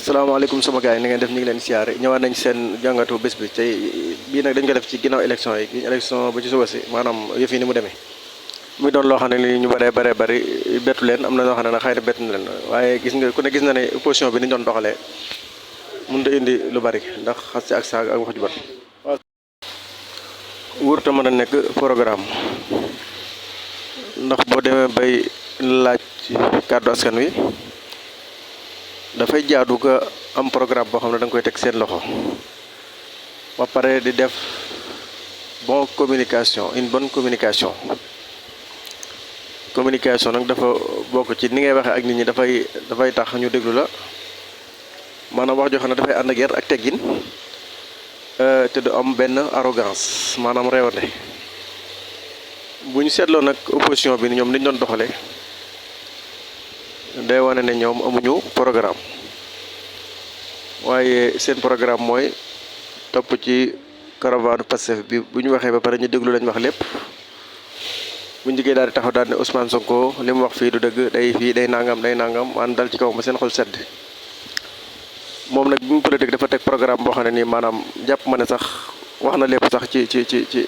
salaamaaleykum sama gars yi ni ngeen def ñu ngi leen siyaare ñëwaat nañ seen jàngatu bés bi tey bii nag dañ ko def ci ginnaaw élection yi élection ba ci suba si maanaam yëf yi ni mu demee muy doon loo xam ne ni ñu bëree bëri bettu leen am na loo xam ne nag xëy na bettu na leen waaye gis nga ku ne gis na ne opposition bi ni ñu doon doxalee mënut a indi lu bari ndax xas ak saag ak wax ju bon waaw wurta mën a nekk programme ndax boo demee bay laaj kàddu askan wi dafay jaadu nga am programme boo xam ne da nga koy teg seen loxo ba pare di def bon communication une bonne communication nag dafa bokk ci ni ngay waxee ak nit ñi dafay tax ñu déglu la maanaam wax joo xam ne dafay ànd ak yar ak teggin te du am benn arrogance maanaam réewande bu ñu seetloo nag opposition bi ñoom niñ doon doxale day wane ne ñoom amuñu programme waaye seen programme mooy topp ci caravane Pastef bi bu ñu waxee ba pare ñu déglu lañ wax lépp bu ñu jigee daal di taxaw daal ne Ousmane Sonko li mu wax fii du dëgg day nangam waan dal ci kaw ba seen xol sedd moom nag bi mu politique dafa teg programme boo xam ne nii maanaam jàpp ma ne sax wax na lépp sax ci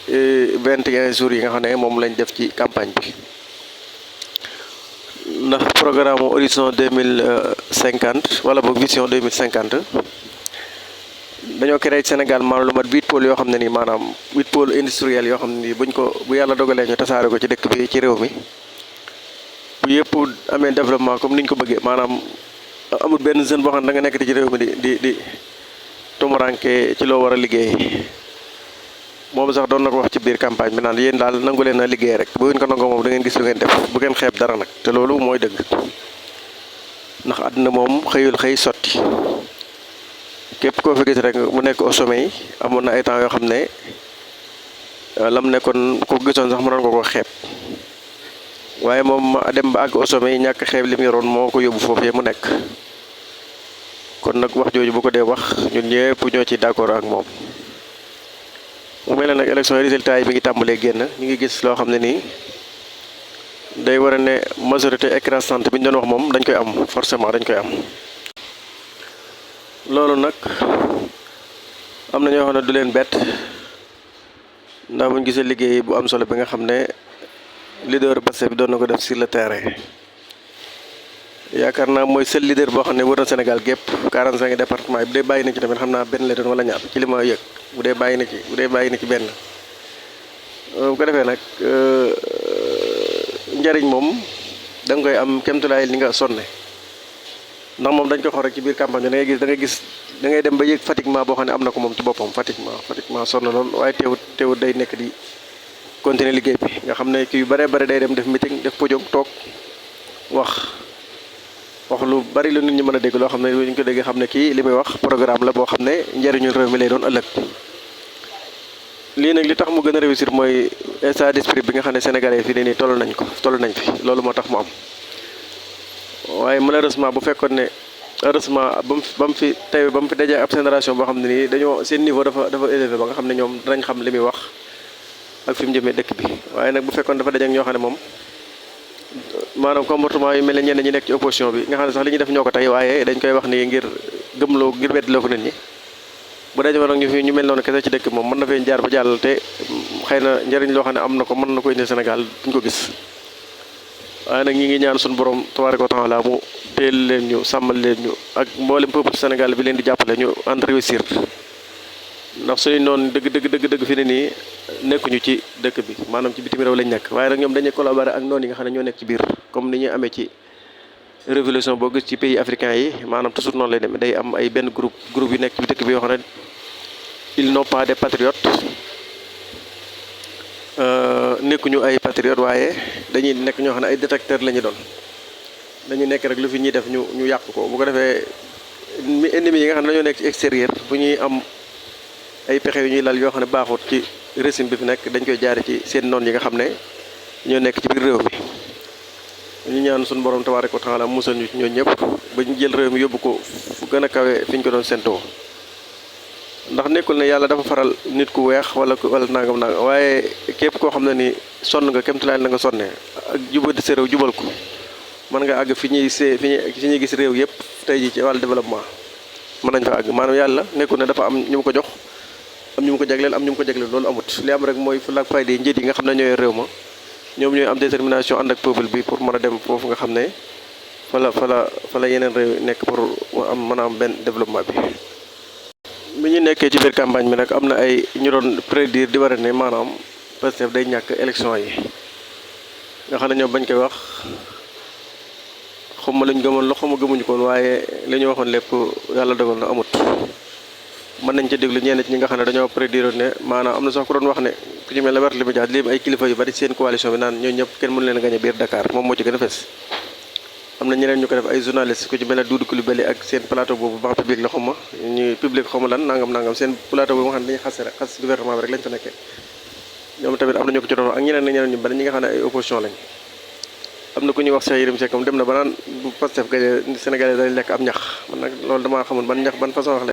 21 jours yi nga xam ne moom lañ def ci campagne bi. ndax programme horizon 2050 wala boog vision 2050 dañoo créé Sénégal maanaam lu mat 8 pôles yoo xam ne nii maanaam 8 pôles industriels yoo xam ne nii bu yàlla dogalee ñu tasaare ko ci dëkk bi ci réew mi bu yëpp amee développement comme ni ñu ko bëggee maanaam amul benn jeune boo xam ne da nga nekk ci réew mi di tumuranke ci loo war a liggéey moom sax doon na ko wax ci biir campagne bi naan yéen daal nangu leen a liggéey rek bu ngeen ko nangoo moom da ngeen gis lu ngeen def bu ngeen xeeb dara nag te loolu mooy dëgg ndax àdduna moom xëyul xëy sotti képp koo fi gis rek mu nekk au sommet yi amoon na ay temps yoo xam ne lam nekkoon ko gisoon sax mënoon ko xeeb waaye moom dem ba àgg au sommet yi ñàkk xeeb li mu yoroon moo ko yóbbu foofu mu nekk kon nag wax jooju bu ko dee wax ñun ñëpp ñoo ci d'accord ak moom. mu mel ne nag élection yi résultat yi mi ngi tàmbalee génn ñu ngi gis loo xam ne nii day war a ne majorité écrasante bi ñu doon wax moom dañ koy am forcément dañ koy am loolu nag am na ñoo xam ne du leen bett ndax buñ gisee liggéey bu am solo bi nga xam ne leader Pastef bi doon na ko def sur le terrain yaakaar naa mooy seul leader boo xam ne wër na Sénégal gépp 45 département yi bu dee bàyyi na ci tamit xam naa benn la doon wala ñaar ci li ma yëg bu dee bàyyi na ci benn bu ko defee nag njariñ moom da nga koy am kéemtulaay li nga sonne ndax moom dañ ko xool rek ci biir campagne da ngay dem ba yëg fatiguement boo xam ne am na ko moom ci boppam fatiguement sonn lool waaye teewut day nekk di continuer liggéey bi nga xam ne kii yu bare day dem def meeting def podium toog wax lu bari lu nit ñi mën a dégg loo xam ne bu ñu ko déggee xam ne kii li muy wax programme la boo xam ne njariñul réew mi lay doon ëllëg lii nag li tax mu gën a réussir mooy état d'esprit bi nga xam ne sénégalais fii ne nii toll nañ fi loolu moo tax mu am waaye malheureusement bu fekkoon ne heureusement ba mu fi dajee ab génération boo xam ne nii dañoo seen niveau dafa élevé ba nga xam ne ñoom danañ xam li muy wax ak fi mu jëmee dëkk bi waaye nag bu fekkoon dafa daje ak ñoo xam ne moom maanaam comportement yu mel ne ñenn ñi nekk ci opposition bi nga xam ne sax li ñuy def ñoo ko tey waaye dañ koy wax ni ngir weddiloo ko nit ñi bu dee jamono ñu mel noonu kese ci dëkk moom mën na fee jaar ba jàll te xëy na njëriñ loo xam ne am na ko mën na ko indi Sénégal duñ ko gis waaye nag ñi ngi ñaan suñu borom tabaaraka wa taala mu teel leen ñu sàmmal leen ñu ak mboolem peuple Sénégal bi leen di jàppale ñu ànd réussir ndax suñu noonu dëgg fi ne nii nekkuñu ci dëkk bi maanaam ci bitim réew lañ nekk waaye nag ñoom dañuy collaborer ak noonu yi nga xam ne ñoo nekk ci biir comme ni ñuy amee ci révolution boo gis ci pays africains yi maanaam toujours noonu lay demee day am ay benn groupe yu nekk ci dëkk bi yoo xam ne ils n'ont pas des patriotes nekkuñu ay patriotes waaye dañuy nekk ñoo xam ne ay détracteurs la ñu doon dañuy nekk rek lu fi ñuy def ñu yàq ko bu ko defee ennemis yi nga xam ne dañoo nekk ci extérieur bu ñuy am ay pexe yu ñuy lal yoo xam ne baaxut ci régime bi fi nekk dañ koy jaare ci seen noon yi nga xam ne ñoo nekk ci biir réew mi ñu ñaan suñu borom tabaaraka wa taala musal ñu ñoo ñëpp ba ñu jël réew mi yóbbu ko fu gën a kawe fi ñu ko doon séntoo ndax nekkul ne yàlla dafa faral nit ku weex wala nangam waaye képp koo xam ne ni sonn nga kémtulaay la nga sonne ak jubadi sa réew jubal ko mën nga àgg fi ñuy gis réew yëpp tey jii ci wàllu développement mën nañ fa àgg maanaam yàlla nekkul ne dafa am ñu mu ko jox am ñu mu ko jagleel am ñu mu ko jagleel loolu amut li am rek mooy fulla ak fayda njiit yi nga xam ne ñooy réew ma ñoom ñooy am détermination ànd ak peuple bi pour mën a dem foofu nga xam ne fa la yeneen réew nekk pour mën a am benn développement bi ñu nekkee ci biir campagne bi nag am na ay ñu doon prédire di war a ne maanaam Pastef day ñàkk élection yi nga xam ne ñoom bañ koy wax xawma luñ gëmoon la xawma gëmuñu koon waaye li ñu waxoon lépp yàlla dogal na amut mën nañ ca déglu ñenn ci ñi nga xam ne dañoo prédire ne maanaam am na sax ku doon wax ne ku ci mel ne Barthélémy Dias lim ay kilifa yu bari seen coalition bi naan ñooñu ñëpp kenn mënu leen gañe biir Dakar moom moo ci gën a fes am na ñeneen ñu ko def ay journaliste ku ci mel ne Doudou Coulibaly ak seen plateau boobu banc public la xawma ñu public xawma lan nangam seen plateau boobu nga xam ne dañuy xas gouvernement bi rek lañ fa nekkee ñoom tamit am na ñu ko ci doon ak ñeneen ñu bari ñi nga xam ne ay opposition lañ am na ku ñuy wax Cheikh Yérim Seck dem na ba naan bu Pastef gañe Sénégalais day lekk am ñax man nag loolu damaa xamul ban ñax ban façon wax la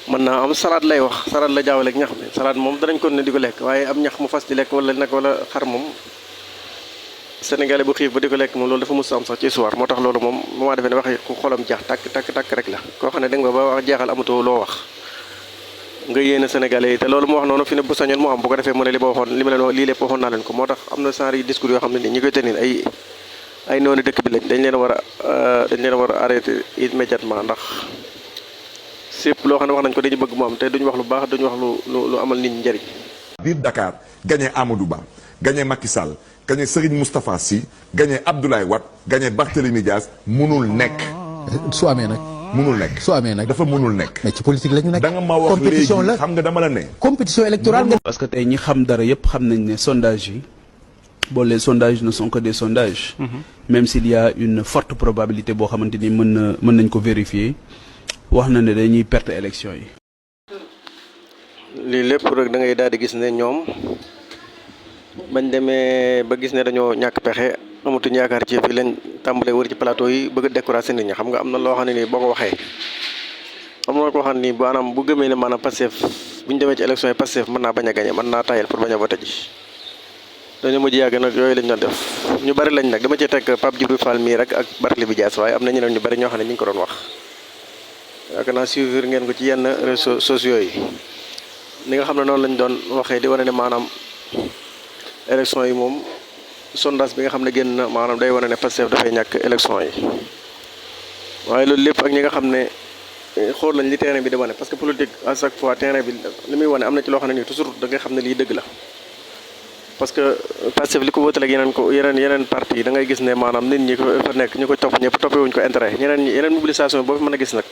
mën naa am salade lay wax salade la jaawale ak ñax mi salade moom danañ ko ne di ko lekk waaye am ñax mu fas di lekk wala nag wala xar moom Sénégalais bu xiif ba di ko lekk moom loolu dafa mus am sax ci histoire moo tax loolu moom maa defee ne waxi ku xolam jeex tàkk rek la koo xam ne dégg nga ba wax jeexal amatoo loo wax nga yéene Sénégalais yi te loolu mu wax noonu fi ne bu sañoon mu am bu ko defee mu ne li ma leen wax lii lépp waxoon naa leen ko moo tax am na genre discours yoo xam ne nii ñi koy tenir ay noonu dëkk bi lañ dañ leen war a arrêter immédiatement ndax sépp loo xam ne wax nañ ko dañu bëgg mu am te duñu wax lu baax duñu wax lu amal nit ñi njëriñ. biir Dakar gagné Amadou Ba gagné Macky Sall gagné Serigne Moustapha Sy gagné Abdoulaye Wade gagné Barthélémy Dias mënul nekk. su amee nag. mënul nekk su amee nag dafa mënul nekk. mais ci politique la ñu nekk. da nga ma wax léegi xam nga dama la ne. compétition électorale. parce que tey ñi xam dara yëpp xam nañ ne sondage yi bon les sondages ne sont que des sondages. même s'il y a une forte probabilité boo xamante ni mën nañ ko vérifier wax na ne dañuy perte élection yi. lii lépp rek da ngay daal di gis ne ñoom bañ demee ba gis ne dañoo ñàkk pexe amatuñ yaakaar ci fi lañ tàmbalee wër ci plateau yi bëgg a décourager nit ñi xam nga am na loo xam ne nii boo ko waxee am na ko xam ni maanaam bu gëmee ne maanaam Pastef bu ñu demee ci élection yi Pastef mën naa bañ a gañe mën naa tayal pour bañ a voté ji dañu mujj yàgg nag yooyu lañ doon def ñu bari lañ nag dama cee teg Pape Djibril Fall mii rek ak Barthélémy Dias waaye am na ñeneen ñu bari ñoo xam ne ñu ngi ko doon wax yaakaar naa suivre ngeen ko ci yenn réseaux sociaux yi ni nga xam ne noonu lañ doon waxee di wane ne maanaam élection yi moom sondage bi nga xam ne génn na maanaam day wane ne Pastef dafay ñàkk élection yi waaye loolu lépp ak ñi nga xam ne xool lañ li terrain bi di wane parce que politique à chaque fois terrain bi li muy wane am na ci loo xam ne nii toujours da nga xam ne lii dëgg la parce que Pastef li ko wóotale ak yeneen parti yi da ngay gis ne maanaam nit ñi ko fa nekk ñu ko topp ñëpp toppewuñ ko intérêt yeneen mobilisation boo fi mën a gis nag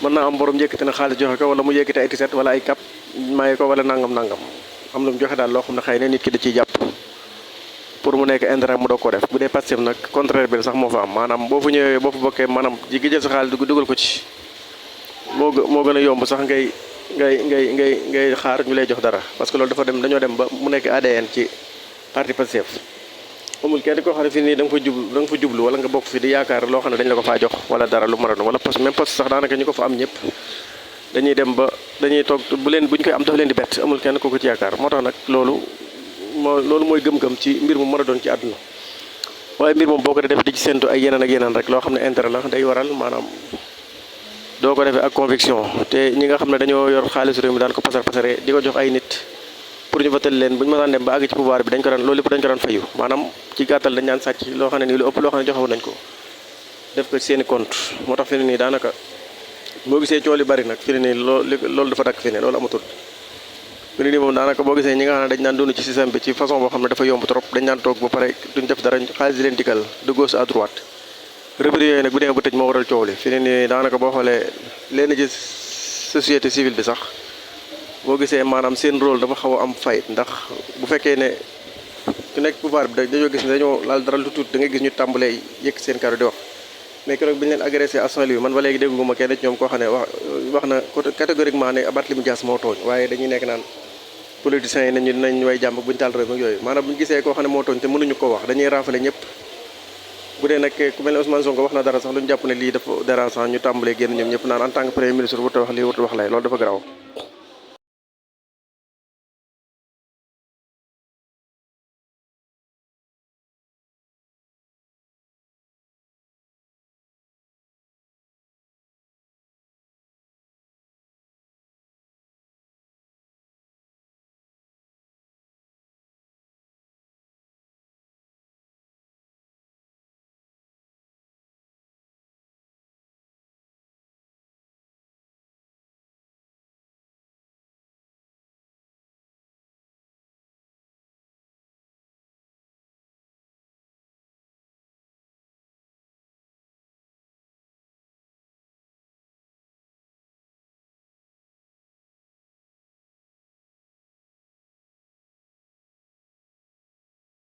mën naa am borom yëkkati na xaalis joxe ko wala mu yëkkati ay tiset wala ay cap maye ko wala nangam am lu mu joxe daal loo xam ne xëy na nit ki da ciy jàpp pour mu nekk intérêt mu doog ko def bu dee Pastef nag contraire bi sax moo fa am maanaam boo fa ñëwee boo fa bokkee maanaam ji gi jël sa xaalis dugal ko ci moo gën a yomb sax ngay xaar ñu lay jox dara parce que loolu dañoo dem ba mu nekk ADN ci parti Pastef amul kenn koo xam ne fii nii da nga fa jublu wala nga bokk fi di yaakaar loo xam ne dañ la ko faa jox wala dara lu mën a doon wala poste même poste sax daanaka ñu ko fa am ñëpp dañuy dem ba dañuy toog bu ñu koy am dafa leen di bett amul kenn ku ko ci yaakaar moo tax nag loolu mooy gëm-gëm ci mbir mu mën a doon ci àdduna waaye mbir moom boo ko def di ci séntu ay yeneen ak yeneen rek loo xam ne intérêt la day waral maanaam doo ko defee ak conviction te ñi nga xam ne dañoo yor xaalisu réew mi daan ko pasare di ko jox ay nit pour ñu votel leen bu ñu mësaan dem ba àgg ci pouvoir bi loolu lépp dañ ko daan fayu maanaam ci gàttal dañ daan sàcc loo xam ne nii lu ëpp loo xam ne joxewoon nañ ko def ko seeni compte moo tax fi ne nii daanaka boo gisee coow li bari nag fi ne nii loolu dafa dakk fi ne loolu amatul fi ne nii moom daanaka boo gisee ñi nga xam ne dañ daan dund ci système bi ci façon boo xam ne dafa yomb trop dañ daan toog ba pare duñ def dara xaalis di leen dikkal de gauche à droite rëbëri yooyu nag bu demee ba tëj moo waral coow li fi ne nii daanaka boo xoolee leen ci société civile bi sax boo gisee maanaam seen rôle dafa xaw a am fayit ndax bu fekkee ne ku nekk pouvoir bi dañoo gis ne dañoo laal dara lu tuut da ngay gis ñu tàmbalee yëkk seen kàddu di wax mais keroog bi ñu leen agressé à Saint-Louis man ba léegi dégguma kenn ci ñoom koo xam ne wax na catégoriquement ne Barthélémy Dias moo tooñ waaye dañuy nekk naan politiciens yi nañ way jàmm buñu taal réew mi yooyu maanaam bu ñu gisee koo xam ne moo tooñ te mënuñu ko wax dañuy raafale ñëpp bu dee nag ku mel ne Ousmane Sonko wax na dara sax lu ñu jàpp ne lii dafa dérangeant ñu tàmbalee génn ñoom ñëpp naan en tant que premier ministre warut a wax lii warut a wax lay loolu dafa garaaw